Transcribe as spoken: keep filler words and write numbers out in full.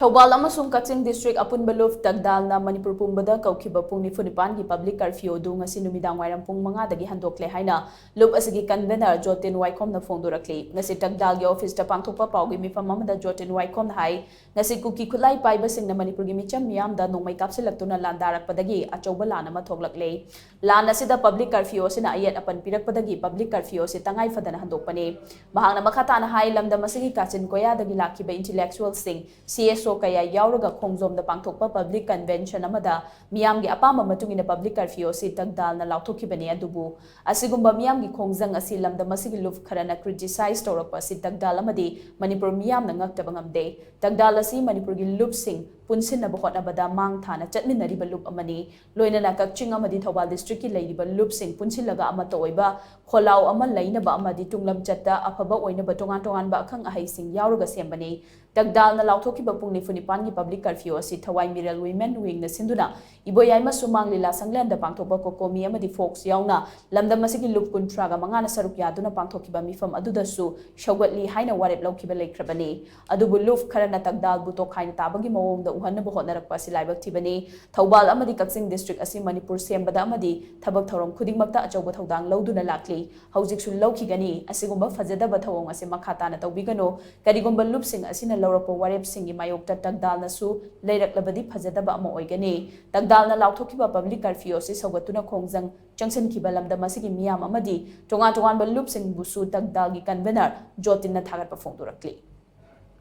ꯊꯧꯕꯥꯜ ꯑꯃꯁꯨꯡ ꯀꯛꯆꯤꯡ ꯗꯤꯁꯇ꯭ꯔꯤꯛ ꯑꯄꯨꯟꯕ ꯂꯨꯞ ꯇꯛꯗꯥꯜꯅ ꯃꯅꯤꯄꯨꯔ ꯄꯨꯝꯕꯗ ꯀꯧꯈꯤꯕ ꯄꯨꯡ ꯅꯤꯐꯨ ꯅꯤꯄꯥꯟꯒꯤ ꯄꯕ꯭ꯂꯤꯛ ꯀꯔꯐ꯭ꯌꯨ ꯑꯗꯨ ꯉꯁꯤ ꯅꯨꯃꯤꯗꯥꯡ ꯋꯥꯏꯔꯝ ꯄꯨꯡ ꯃꯉꯥꯗꯒꯤ ꯍꯟꯗꯣꯛꯂꯦ ꯍꯥꯏꯅ ꯂꯨꯞ ꯑꯁꯤꯒꯤ ꯀꯟꯚꯦꯅꯔ ꯖꯣꯇꯤꯟ ꯋꯥꯏꯈꯣꯝꯅ ꯐꯣꯡꯗꯣꯔꯛꯂꯤ꯫ ꯉꯁꯤ ꯇꯛꯗꯥꯜꯒꯤ ꯑꯣꯐꯤꯁꯇ ꯄꯥꯡꯊꯣꯛꯄ ꯄꯥꯎꯒꯤ ꯃꯤꯐꯝ ꯑꯃꯗ ꯖꯣꯇꯤꯟ ꯋꯥꯏꯈꯣꯝꯅ ꯍꯥꯏ, ꯉꯁꯤ ꯀꯨꯀꯤ ꯈꯨꯠꯂꯥꯏ ꯄꯥꯏꯕꯁꯤꯡꯅ ꯃꯅꯤꯄꯨꯔꯒꯤ ꯃꯤꯆꯝ ꯃꯤꯌꯥꯝꯗ ꯅꯣꯡꯃꯩ ꯀꯥꯞꯁꯤꯜꯂꯛꯇꯨꯅ ꯂꯥꯟꯗꯥꯔꯛꯄꯗꯒꯤ ꯑꯆꯧꯕ ꯂꯥꯟ ꯑꯃ ꯊꯣꯛꯂꯛꯂꯦ꯫ ꯂꯥꯟ ꯑꯁꯤꯗ ꯄꯕ꯭ꯂꯤꯛ ꯀꯔꯐ꯭ꯌꯨ ꯑꯁꯤꯅ ꯑꯌꯦꯠ ꯑꯄꯟ ꯄꯤꯔꯛꯄꯗꯒꯤ ꯄꯕ꯭ꯂꯤꯛ ꯀꯔꯐ꯭ꯌꯨ ꯑꯁꯤ ꯇꯉꯥꯏ ꯐꯗꯅ ꯍꯟꯗꯣꯛꯄꯅꯤ꯫ ꯃꯍꯥꯛꯅ ꯃꯈꯥ ꯇꯥꯅ ꯍꯥꯏ, ꯂꯝꯗꯝ ꯑꯁꯤꯒꯤ ꯀꯥꯆꯤꯟ ꯀꯣꯌꯥꯗꯒꯤ ꯂꯥꯛꯈꯤꯕ ꯏꯟꯇꯤꯂꯦꯛꯆꯨꯋꯦꯜꯁꯤꯡ, ꯁꯤ ꯑꯦꯁ ꯑꯣ ꯀꯌꯥ ꯌꯥꯎꯔꯒ ꯈꯣꯡꯖꯣꯝꯗ ꯄꯥꯡꯊꯣꯛꯄ ꯄꯕ꯭ꯂꯤꯛ ꯀꯟꯚꯦꯟꯁꯟ ꯑꯃꯗ ꯃꯤꯌꯥꯝꯒꯤ ꯑꯄꯥꯝꯕ ꯃꯇꯨꯡ ꯏꯟꯅ ꯄꯕ꯭ꯂꯤꯛ ꯀꯔꯐ꯭ꯌꯨ ꯑꯁꯤ ꯇꯛꯗꯥꯜꯅ ꯂꯥꯎꯊꯣꯛꯈꯤꯕꯅꯤ꯫ ꯑꯗꯨꯕꯨ ꯑꯁꯤꯒꯨꯝꯕ ꯃꯤꯌꯥꯝꯒꯤ ꯈꯣꯡꯖꯪ ꯑꯁꯤ ꯂꯝꯗꯝ ꯑꯁꯤꯒꯤ ꯂꯨꯞ ꯈꯔꯅ ꯀ꯭ꯔꯤꯇꯤꯁꯥꯏꯖ ꯇꯧꯔꯛꯄ ꯑꯁꯤ ꯇꯛꯗꯥꯜ ꯑꯃꯗꯤ ꯃꯅꯤꯄꯨꯔ ꯃꯤꯌꯥꯝꯅ ꯉꯛꯇꯕ ꯉꯝꯗꯦ꯫ ꯇꯛꯗꯥꯜ ꯑꯁꯤ ꯃꯅꯤꯄꯨꯔꯒꯤ ꯂꯨꯞꯁꯤꯡ ꯄꯨꯟꯁꯤꯟꯅꯕ ꯍꯣꯠꯅꯕꯗ ꯃꯥꯡ ꯊꯥꯅ ꯆꯠꯃꯤꯟꯅꯔꯤꯕ ꯂꯨꯞ ꯑꯃꯅꯤ꯫ ꯂꯣꯏꯅꯅ ꯀꯛꯆꯤꯡ ꯑꯃꯗꯤ ꯊꯧꯕꯥꯜ ꯗꯤꯁꯇ꯭ꯔꯤꯛꯀꯤ ꯂꯩꯔꯤꯕ ꯂꯨꯞꯁꯤꯡ ꯄꯨꯟꯁꯤꯜꯂꯒ ꯑꯃꯠꯇ ꯑꯣꯏꯕ ꯈꯣꯜꯂꯥꯎ ꯑꯃ ꯂꯩꯅꯕ ꯑꯃꯗꯤ ꯇꯨꯡꯂꯝꯆꯠꯇ ꯑꯐꯕ ꯑꯣꯏꯅꯕ ꯇꯣꯉꯥꯟ ꯇꯣꯉꯥꯟꯕ ꯑꯈꯪ ꯑꯍꯩꯁꯤꯡ ꯌꯥꯎꯔꯒ ꯁꯦꯝꯕꯅꯤ꯫ ꯇꯛꯗꯥꯜꯅ ꯂꯥꯎꯊꯣꯛꯈꯤꯕ ꯄꯨꯡ ꯅꯤꯐꯨ ꯅꯤꯄꯥꯟꯒꯤ ꯄꯕ꯭ꯂꯤꯛ ꯀꯔꯐ꯭ꯌꯨ ꯑꯁꯤ ꯊꯋꯥꯏ ꯃꯤꯔꯦꯜ ꯋꯤꯃꯦꯟ ꯋꯤꯡꯅ ꯁꯤꯟꯗꯨꯅ ꯏꯕꯣꯌꯥꯏꯃ ꯁꯨꯃꯥꯡ ꯂꯤꯂꯥ ꯁꯪꯂꯦꯟꯗ ꯄꯥꯡꯊꯣꯛꯄ ꯀꯣꯀꯣꯃꯤ ꯑꯃꯗꯤ ꯐꯣꯛꯁ ꯌꯥꯎꯅ ꯂꯝꯗꯝ ꯑꯁꯤꯒꯤ ꯂꯨꯞ ꯀꯨꯟꯊ꯭ꯔꯥꯒ ꯃꯉꯥꯅ ꯁꯔꯨꯛ ꯌꯥꯗꯨꯅ ꯄꯥꯡꯊꯣꯛꯈꯤꯕ ꯃꯤꯐꯝ ꯑꯗꯨꯗꯁꯨ ꯁꯧꯒꯠꯂꯤ ꯍꯥꯏꯅ ꯋꯥꯔꯦꯞ ꯂꯧꯈꯤꯕ ꯂꯩꯈ꯭ꯔꯕꯅꯤ꯫ ꯑꯗꯨꯕꯨ ꯂꯨꯞ ꯈꯔꯅ ꯇꯛꯗꯥꯜꯕꯨ ꯇꯣꯈꯥꯏꯅ ꯇꯥꯕꯒꯤ ꯃꯑꯣꯡꯗ ꯎꯍꯟꯅꯕ ꯍꯣꯠꯅꯔꯛꯄ ꯑꯁꯤ ꯂꯥꯏꯕꯛ ꯊꯤꯕꯅꯤ꯫ ꯊꯧꯕꯥꯜ ꯑꯃꯗꯤ ꯀꯛꯆꯤꯡ ꯗꯤꯁꯇ꯭ꯔꯤꯛ ꯑꯁꯤ ꯃꯅꯤꯄꯨꯔ ꯁꯦꯝꯕꯗ ꯑꯃꯗꯤ ꯊꯕꯛ ꯊꯧꯔꯝ ꯈꯨꯗꯤꯡꯃꯛꯇ ꯑꯆꯧꯕ ꯊꯧꯗꯥꯡ ꯂꯧꯗꯨꯅ ꯂꯥꯛꯂꯤ꯫ ꯍꯧꯖꯤꯛꯁꯨ ꯂꯧꯈꯤꯒꯅꯤ꯫ ꯑꯁꯤꯒꯨꯝꯕ ꯐꯖꯗꯕ ꯊꯧꯑꯣꯡ ꯑꯁꯤ ꯃꯈꯥ ꯇꯥꯅ ꯇꯧꯕꯤꯒꯅꯨ꯫ ꯀꯔꯤꯒꯨꯝꯕ ꯂꯨꯞꯁꯤꯡ ꯑꯁꯤꯅ ꯂꯧꯔꯛꯄ ꯋꯥꯔꯦꯞꯁꯤꯡꯒꯤ ꯃꯥꯌꯣꯛꯇ ꯇꯛꯗꯥꯜꯅꯁꯨ ꯂꯩꯔꯛꯂꯕꯗꯤ ꯐꯖꯗꯕ ꯑꯃ ꯑꯣꯏꯒꯅꯤ꯫ ꯇꯛꯗꯥꯜꯅ ꯂꯥꯎꯊꯣꯛꯈꯤꯕ ꯄꯕ꯭ꯂꯤꯛ ꯀꯔꯐ꯭ꯌꯨ ꯑꯁꯤ ꯁꯧꯒꯠꯇꯨꯅ ꯈꯣꯡꯖꯪ ꯆꯪꯁꯤꯟꯈꯤꯕ ꯂꯝꯗꯝ ꯑꯁꯤꯒꯤ ꯃꯤꯌꯥꯝ ꯑꯃꯗꯤ ꯇꯣꯉꯥꯟ ꯇꯣꯉꯥꯟꯕ ꯂꯨꯞꯁꯤꯡꯕꯨꯁꯨ ꯇꯛꯗꯥꯜꯒꯤ ꯀꯟꯚꯦꯅꯔ ꯖꯣꯇꯤꯟꯅ ꯊꯥꯒꯠꯄ ꯐꯣꯡꯗꯣꯔꯛꯂꯤ꯫